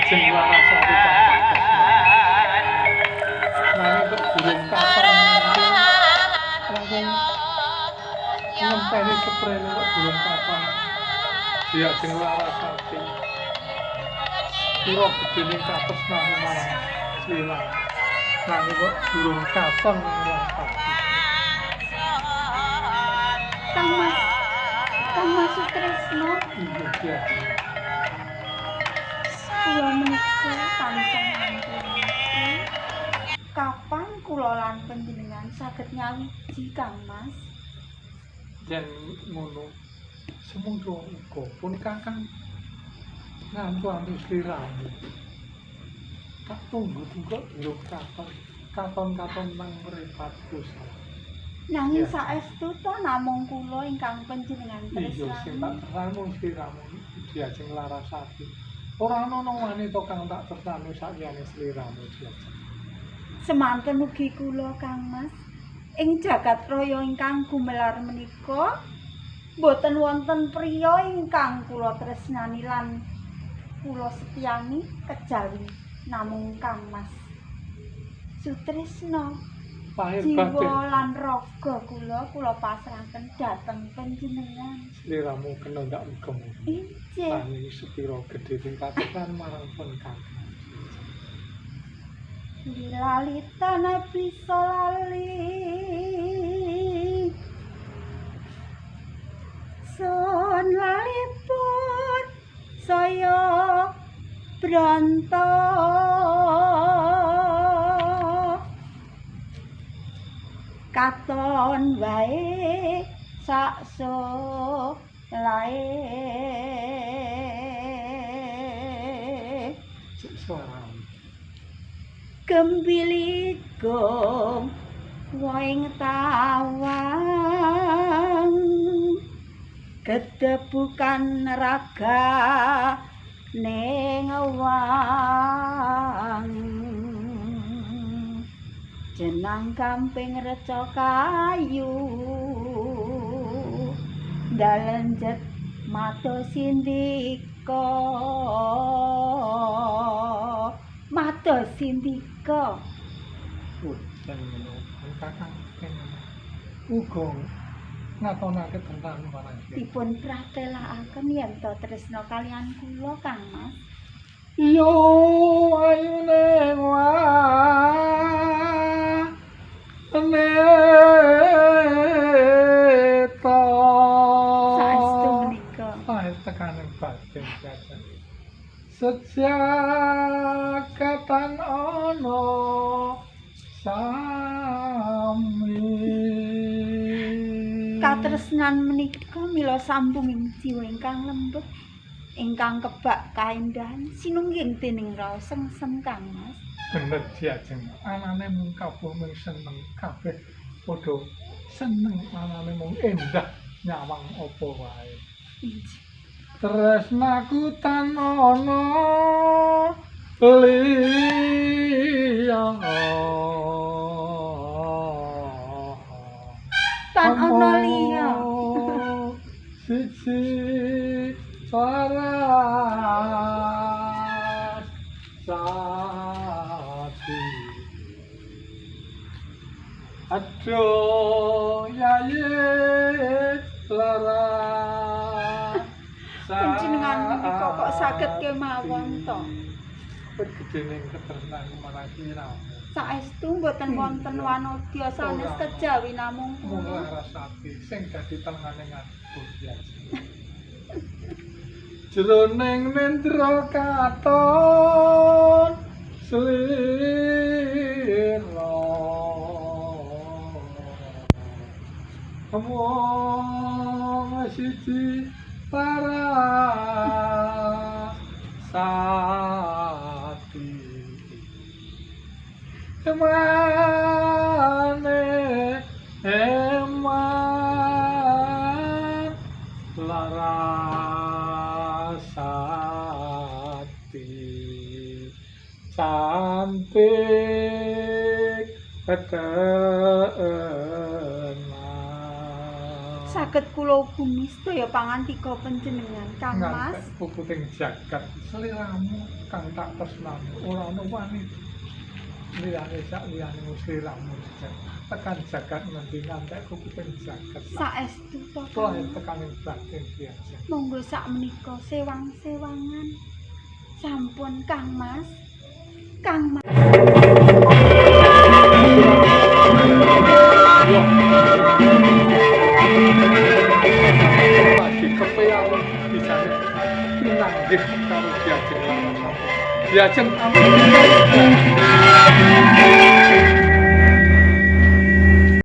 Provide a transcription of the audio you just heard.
Diajeng Larasati kang tak tresnani. Nanging kok durung katon langkung ngenteni seprene kok durung katon. Diajeng Larasati. Pira gedene katresnane marang sliramu. Nanging kok durung katon ning lampahku. Kang Mas, Kang Mas Sutrisno, Iya, Diajeng. Kula menika tansah nganti-anti. Kapan kula lan panjenengan saged nyawiji, Kang Mas? Yen ngono, semono uga pun Kakang ngantu-antu sliramu. Tak tunggu-tunggu kok durung katon. Katon-katon nang mripatku salah. Nanging Iya. saestu to namung kula ingkang panjenengan Iya, sing tak tresnani. tresnani mung sliramu Diajeng Larasati. Ora ana wanita kang tak tresnani sakliyane sliramu, Diajeng. Semanten ugi kula, Kang Mas. Ing jagat raya ingkang gumelar menika boten wonten priya ingkang kula tresnani lan kula setyani kejawi namung Kang Mas Sutrisno. Lahir Jiwa batin lan raga kula kula pasrahaken dhateng panjenengan. Sliramu kena ndak ugem. Injih. Nanging sepira gedhe sing katresnan marang pun Kakang. Lali tanah bisa lali, son lali pun saya bronto, katon wae sak lae. Cek suaramu. Gembiligong waing tawang, gedebukan raga ning wang, jenang gamping reca kayu, dalenjet mato sindika, mato sindika. Yen ngono, pun Kakang pengen uga ngatonake tentang marang sliramu. Dipun pratelakaken yen to tresna kaliyan kula, Kang Mas. Yo ayune wanita. Saestu menika. Lahir tekaning batin jajan. Sejak kapan ana sami. Katresnan menika mila sambunging jiwa ingkang lembut, ingkang kebak kaendahan sinungging dening raos sengsem, Kang Mas. Bener, Diajeng, anane mung kabeh mung seneng, kabeh padha seneng, anane mung endah nyawang apa wae. Injih. Tresnaku tan ana liya. Tan ana liya. Siji laras sati. Aduh, yayi laras. Panjenengan menika kok saged kemawon to? Gedene ketresnan marang sliramu. Saestu mboten wonten wanodya sanes kejawi namung Mung kula. Larasati sing dadi tengane nganggo Diajeng. Jroning nendra katon slira. Mung siji Larasati. Emane eman Larasati, cantik tenan. Saged kula hubungi sedaya pangandika panjenengan, Kang Mas. Ngantek puputing jagat sliramu kang tak tresnani ora ana wani liyane sak liyane sliramu tekan jagat ngendi ngantek puputing jagat. Saestu to, Kula Kang Mas. Tekaning batin biasa. Monggo sak menika sewang-sewangan. Sampun, Kang Mas. Kang Mas. Lagi kepeyawe bisane pinanggih karo Diajeng Larasati. Diajeng ampun.